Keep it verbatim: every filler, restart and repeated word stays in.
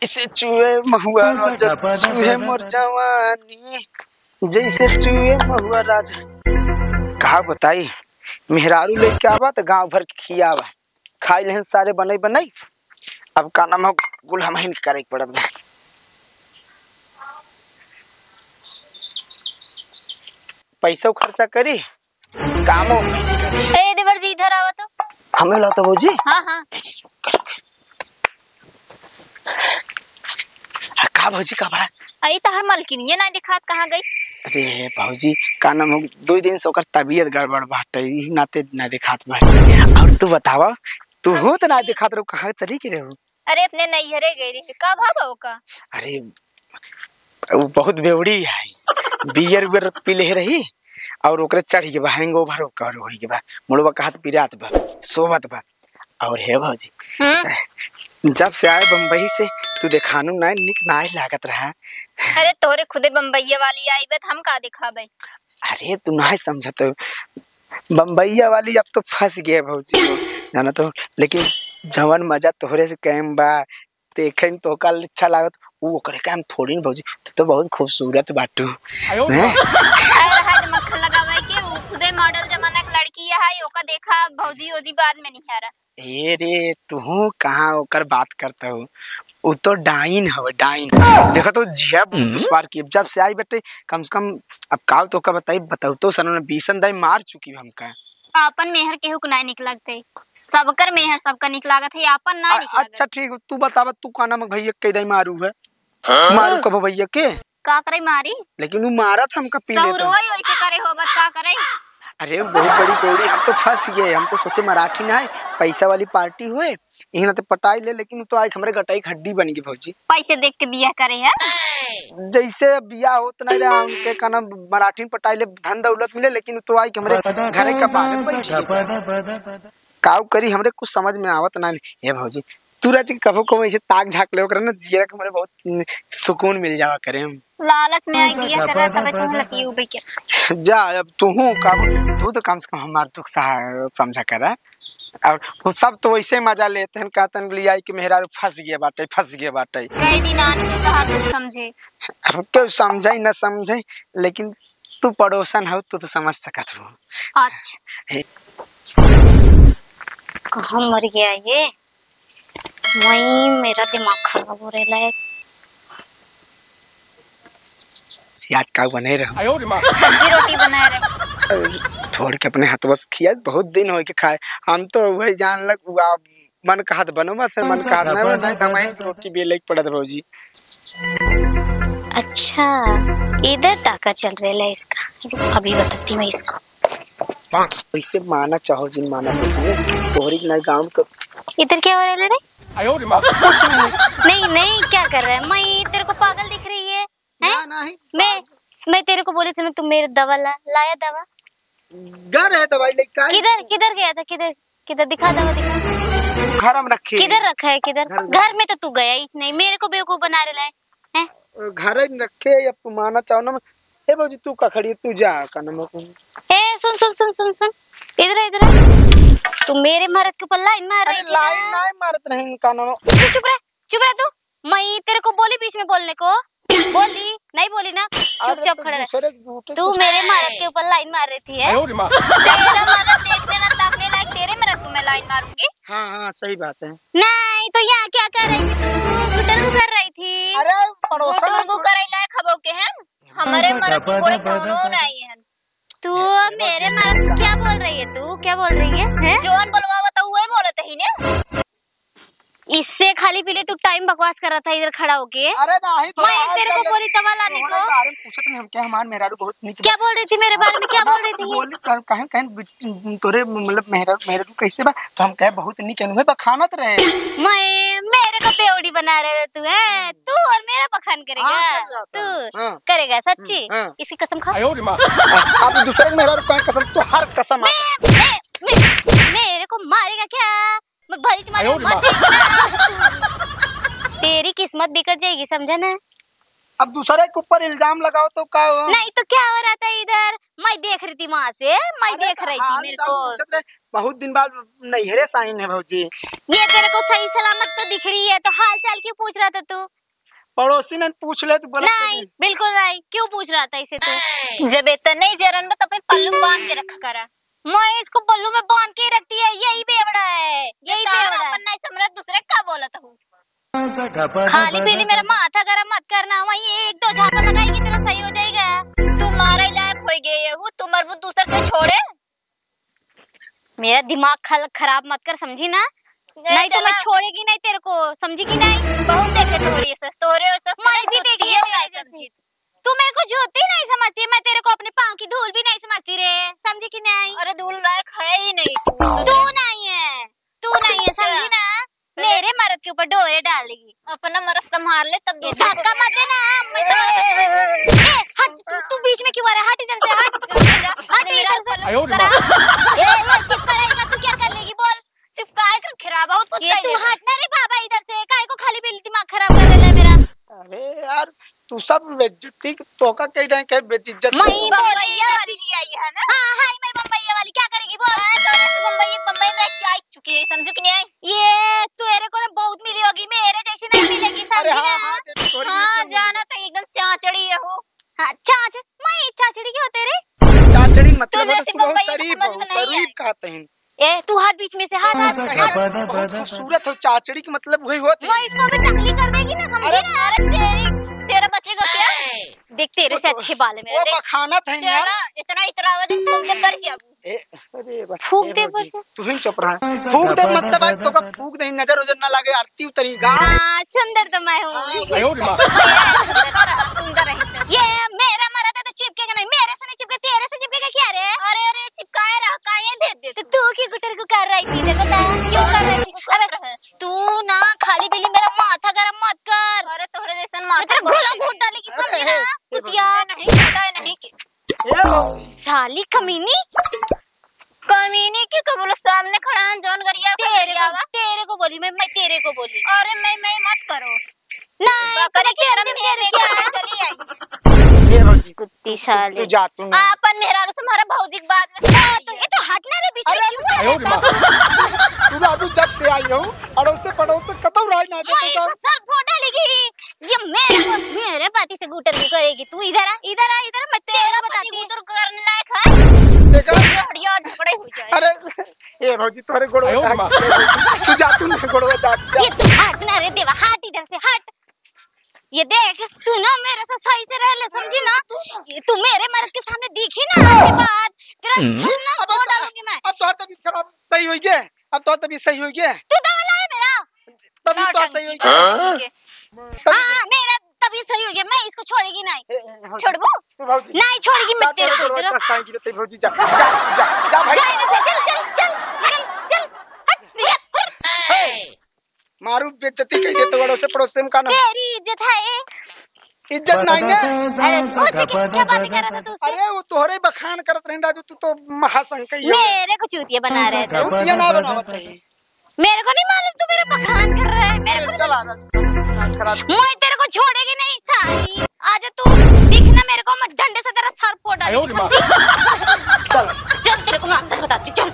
जैसे चुए महुआ राजा, चुए मोर जवानी, जैसे चुए महुआ राजा। का बताई, मेहरारू लेके आवा त गाँव भर के खियावा, खाई लेहन सारे बनई बनई। अब का नाम हो, कुल हमहिन के करे के पड़त बा। पैसो खर्चा करी, कामो हमहिन करी। ए देवर जी, इधर आवा तो। हमें लाता भौजी? हाँ, हाँ। का भौजी, का बा? अरे, तहर मलकिनिया ना दिखात, कहाँ गई? अरे भौजी, का नाम हो, दो दिन से ओकर तबीयत गड़बड़ बाटे, ई नाते ना दिखात बाटे। और तू बतावा, तू हो तो ना दिखात रहो, कहाँ चली गई रहो? अरे, अपने नैहरे गई रही, का भा बा ओका? अरे, वो बहुत बेवड़ी है, बियर उयर पी ले रही और ओकरे चढ़ के बा, हैंगओवर ओकर होई के बा, मुड़वा का हाथ पिरात बा, सोवत बा। और हे भौजी, हम्म? जब से आए बम्बई से, तू देखानू नाय, निक नाय लागत रहा। अरे, तोहरे खुदे बम्बईया वाली आई बे, त हम का दिखाबे? अरे, तू नाय समझत हो, बम्बईया वाली अब तो फंस गए भौजी, जाना तो। लेकिन जवन मजा तोहरे से कैम बा, देखे में तोहका अच्छा लागत, उ ओकरे कैम थोड़ी न भौजी, तू तो बहुत खूबसूरत बाटू। आयो हैं? अरे, हद मक्खन लगावे के, उ खुदे मॉडल जमाना के लड़की है, ओका देखा भौजी ओजी बाद में निहारा। ए रे, तुहू कहाँ ओकर बात करता हो? उ तो डाइन हवे, डाइन। देखा तो जिया हम्म। दुश्वार की, जब से आई बटे, कम से कम अब काव तोहका बताई, बताऊ तो सनम ने बीसन दाई मार चुकी हमका। आपन मेहर केहू के नाय निक लागते, सबकर मेहर सबका निक लागत है, आपन ना अ-, निक लागत। अच्छा ठीक, तू बतावा, तू का नाम है भैया के दाई मारू है? हाँ? मारू कब भैया के? का करे मारी? लेकिन उ मारत हमका पी लेता। सौरवा ही वैसे करे होबत, का करे? अरे बहुत बड़ी बेवड़ी, हम तो फंस गए, हम तो सोचे मराठी ना है, पैसा वाली पार्टी हुए, इही नाते पटाई ले, लेकिन उ तो आई हमरे गटाई के हड्डी बन गई भौजी। पैसे देख के बियाह करे है? जैसे बियाह होत नहीं रहा, उनके का नाम मराठी में पटाई ले, धन दौलत मिले, लेकिन उ तो आई हमरे घरे का बाहर बैठ गई। काऊ करी, हमरे कुछ समझ में आवत ना। हे भौजी, तू राजी कभो कभो ऐसे ताक झाँक ले ओकरा ना, जियरा के हमरे बहुत, उम, सुकून मिल जावा करे। लालच में आई बिया करा, तबे तो लतियू बे के। जा, अब तू हूँ का, तू तो कम से कम हमार दुख सहा-, समझा करा। और वो सब तो वैसे मजा लेते हैं, कहते हैं, "लियाई के मेहरारू फंस गया बाटे, फंस गया बाटे।" कई दिन आन के तोहार दुख समझे। अब क्यों समझे, न समझे, लेकिन तू पड़ोसन हो, तू तो समझ सकत हो। अच्छा। हे। कहाँ मर गया ये? वहीं मेरा दिमाग खराब हो रहा है। आज का बने रहो? आयो रे माँ। सब्जी रोटी बनाए रहे। छोड़ के अपने हाथ बस खिया, बहुत दिन हो के खाए। हम तो वही जान लग हुआ, मन कहत बनो मत, मन कहत ना, नहीं तो हम रोटी बेले के पड़त भौजी। अच्छा, इधर टाका चल रहा है इसका, अभी बताती मैं इसको। वैसे माना चाहो जिन माना भौजी, तोहरी के नहीं गाँव के। इधर क्या हो रहा है रे? आयो रे माँ। कुछ नहीं। नहीं, नहीं, क्या कर रहा है? मैं तेरे को पागल दिख रही है? हैं? ना, नहीं। मैं, मैं तेरे को बोली थी ना, तू मेरे दवा ला, लाया दवा? घर है दवाई लेके आई। किधर, किधर गया था? किधर, किधर? दिखा दवा, दिखा। घर हम रखे। किधर रखा है, किधर? घर में। घर में तो तू गया ही नहीं, मेरे को बेवकूफ बना रहे है, हैं? घर ही रखे, अब तू माना चाहो ना। ए भौजी, तू का खड़ी है, तू जा, का नाम है? ए, सुन, सुन, सुन, सुन, सुन, इधर, इधर। तू मेरे मरद के ऊपर लाइन मार रही थी ना। लाइन नहीं मारत नहीं, का नाम है? तू चुप रह, चुप रह तू। मैं तेरे को बोली बीच में बोलने को? बोली? नहीं बोली ना? चुपचाप खड़ा रह। तू मेरे मरद के ऊपर लाइन मार रही थी, है? आयो रे माँ। तेरा मरद देखने ना ताकने लायक, तेरे मरद को मैं लाइन मारूंगी। हाँ, हाँ, सही बात है। नहीं, तो यहाँ क्या कर रही थी तू? गुटर को कर रही थी। अरे, पड़ोसन गुटर को करे लायक हबो के हैं? हमारे मरद की कोड़े कौनो नहीं है। तू मेरे मरद को क्या बोल रही है? तू क्या बोल रही है, हैं? जौन बोलवावा तो वही बोलत ही ने। इससे खाली पीले तू टाइम बकवास कर रहा था इधर खड़ा होके। अरे नहीं, तो मैं तेरे को बोली दवा लाने को। बारे में पूछत नहीं हम क्या, हमार मेहरारू बहुत निक। क्या बोल रही थी मेरे बारे में, क्या बोल रही थी? बोली कहीं कहीं तोरे मतलब मेहरारू, मेहरारू कैसे बा? तो हम कहे बहुत निक है, बखानत रहे। मैं, मेरे को बेवड़ी बना रहे तू, है? तू और मेरा बखान करेगा? हाँ, सही बात है। तू करेगा सच्ची? हाँ। इसकी कसम खा। आयो रे माँ। अब दूसरे के मेहरारू का कसम, तो हर कसम। मैं, मैं, मैं, मेरे को मारेगा क्या? मैं भरी तुम्हारी आयो रे माँ। मर जाएगी ना। तेरी किस्मत बिगड़ जाएगी, समझा ना? अब दूसरे के ऊपर इल्जाम लगाओ तो का हो? नहीं तो क्या हो रहा था इधर? मैं देख रही थी वहां से, मैं अरे देख तो रही थी हाल मेरे चाल को। पूछत रहे, बहुत दिन बाद नैहरे से आई है भौजी। ये तेरे को सही सलामत तो दिख रही है, तो हाल चाल क्यों पूछ रहा था तू? पड़ोसी ने पूछ ले, तू गलत नहीं, नहीं। बिल्कुल नहीं। क्यों पूछ रहा था इसे तू? जब इतना ही जरन में तो अपने पल्लू में बांध के रखा करा। मैं इसको पल्लू में बांध के रखती है, यही बेवड़ा है, यही जितना बेवड़ा है। अपन नहीं समझ, दूसरे का बोलत हूँ। खाली पीली मेरा माथा गरम मत करना, वहीं एक दो झापा लगाएगी, तेरा सही हो जाएगा। तू मारे लायक हो गए हो, तू मरबू दूसर के छोड़े। मेरा दिमाग खल-, खराब मत कर, समझी ना? नहीं, नहीं तो मैं चला। छोड़ेगी नहीं तेरे को, समझी कि नहीं? बहुत देखे तोहरी सस, तोहरे और सस मैं भी देखी है तेरे जैसी। समझी। तू मेरे को जूती नहीं समझती, मैं तेरे को अपने पाँव की धूल भी नहीं समझती रे, समझी कि नहीं? अरे धूल लायक है ही नहीं तू। तू नहीं है, तू नहीं है, अच्छा। समझी ना? पहले मेरे मरद के ऊपर डोरे डालेगी। अपना मरद संभाल ले, तब ये दूसरे को धक्का मत देना, मैं तो ए, हट, तू, तू बीच में क्यों आ रहा है? हट इधर से, हट। जा, जा, हट मेरा इधर से। आयो रे करा। माँ। ए, ये चुप करेगा, तू क्या कर लेगी, बोल। चुप, काहे कर खराब हो, खुद ये का तू ये। हट ना रे बाबा इधर से, काहे को खाली बिल दिमाग खराब कर रहे है मेरा। अरे यार, तू सब बेइज्जती, तोका कह रहे हैं कि बेइज्जत। मैं ही बोल रही बम्बैया हूँ। वाली ले आई है ना? हाँ, हाय, मैं बम्बैया वाली, क्या करेगी बोल? हाँ, तो बम्बई, बम्बई में रह के आई चुकी है, समझो कि नहीं आई? ये तेरे को ना बहुत मिली होगी, मेरे जैसी नहीं मिलेगी, अरे समझी हाँ, ना? हाँ, तेरी छोरी हाँ, में तो जाना तो एकदम चाचड़ी है हो। हाँ, चाच-, मैं चाचड़ी के होते रे? चाचड़ी मतलब तू है, जैसी तू बहुत बम्बई शरीफ समझ हो, में नहीं शरीफ आई। कहते हैं। ए, तू हट बीच में से, हट, हट, हट। बहुत खूबसूरत हो, चाचड़ी के मतलब वही होते मैं हैं। इसको अभी टकली कर देगी ना, समझी अरे, ना? अरे तेरी, तेरा बचेगा क्या? देख, तेरे से अच्छे बाल है मेरे, वो देख। बखानत है यार। चला, इतना इतरावत है, फूक दे पर क्या? ए, अरे बस, फूक ए दे भौजी, पर क्या? तू ही चुप रहा। फूक दे मतलब आज तोका फूक दे, नजर उजर ना लागे, आरती उतरी गा। हाँ, सुंदर तो मैं हूँ। हाँ, आयो रे माँ। सुंदर है तो। ये मेरा मरद है तो चिपकेगा नहीं, मेरे से नहीं चिपके, तेरे से चिपकेगा क्या रे? अरे, अरे, चिपकाए रहा, काहे भेज दे तो तू? तू की गुटर को कर रही थी इधर, बता, क्यों कर रही थी? अबे, तू ना खाली बिली मेरा माथा गरम मत कर। अरे, तोहरे जैसन मैं माथा तेरा गरम घोड़ा नहीं। घोट डालेगी, अरे, समझी ना? ए, ए, कुतिया। नहीं, नहीं, नहीं। ए, साली कमीनी। कमीनी के कबूल सामने खड़ा है, जौन गरिया तेरे को, तेरे को बोली मैं, मैं तेरे को बोली। अरे मैं, मैं मत करो। नहीं, बकरी के तेरे, तेरे, तेरे, तेरे चली आई। ए भौजी, कुत्ती साले। तू जा, तू नहीं। आपन मेहरारू से हमारा भौजी के बाद में ए, तो, ए, तो हट ना रे, बीच में अरे, क्यों आ अरे, रहा है? तू बाबू जब से आई हूँ, अड़ोसे पड़ोसे कतौ राय ना मैं देते इसको तो। सर फोड़ डालेगी। ये मेरे को, मेरे पति से गुटर भी करेगी। तू इधर आ, इधर आ, इधर आ, मैं तेरा पति बताती हूँ। गुटर करने लायक है? देखा? ये हटिया झगड़े हो जाए। अरे, ए भौजी, तोरे गोड़वा आयो रे माँ। तू जा, तू नहीं गोड़वा जा, जा। ये तू हट ना रे देवा, हट इधर से, हट। ये देख, तू ना मेरे से सही से रह ले, समझी ना? ये तू मेरे मर्द के सामने दिखी ना, आज के बाद तेरा हम्म। खून ना अब, फोड़ डालूंगी मैं। अब तोहर तबीयत खराब सही होई गे, अब तोहर तबीयत सही होई गे। तू दवा लाए मेरा? तबीयत तो सही होई गे। हाँ? हाँ, मेरा तबीयत सही होई गे, मैं इसको छोड़ेगी नहीं। ए, ए, भौजी, छोड़बू? तू भौजी। नहीं छोड़ेगी, मैं जा, तेरे को तेरे इधर। दस टाइम की तो भौजी जा, जा, जा, जा भाई। जा, जा, चल, चल, चल, चल, चल, हट, निकल। हे, मारू बेइज्जती कई देते बड़ों से पड़ोस से, हम का ना। तेरी इज्जत है। इज्जत नहीं ना। अरे, उससे क्या, क्या बातें कर रहा था तू उससे? अरे, वो तोहरे बखान करत रहे राजू, तू तो महाशंकर ही हो। मेरे को चूतिया बना रहे थे। चूतिया ना बनावत रही। मेरे को नहीं मालूम तू मेरा बखान कर रहा है। मेरे अरे, को चल आ, बखान करा। मैं तेरे को छोड़ेगी नहीं साली। आजा तू, दिख ना मेरे को, मैं डंडे से तेरा सर फोड़ डालूंगी। आयो रे माँ। चल। चल, तेरे को ना अंदर बताती हूँ, चल।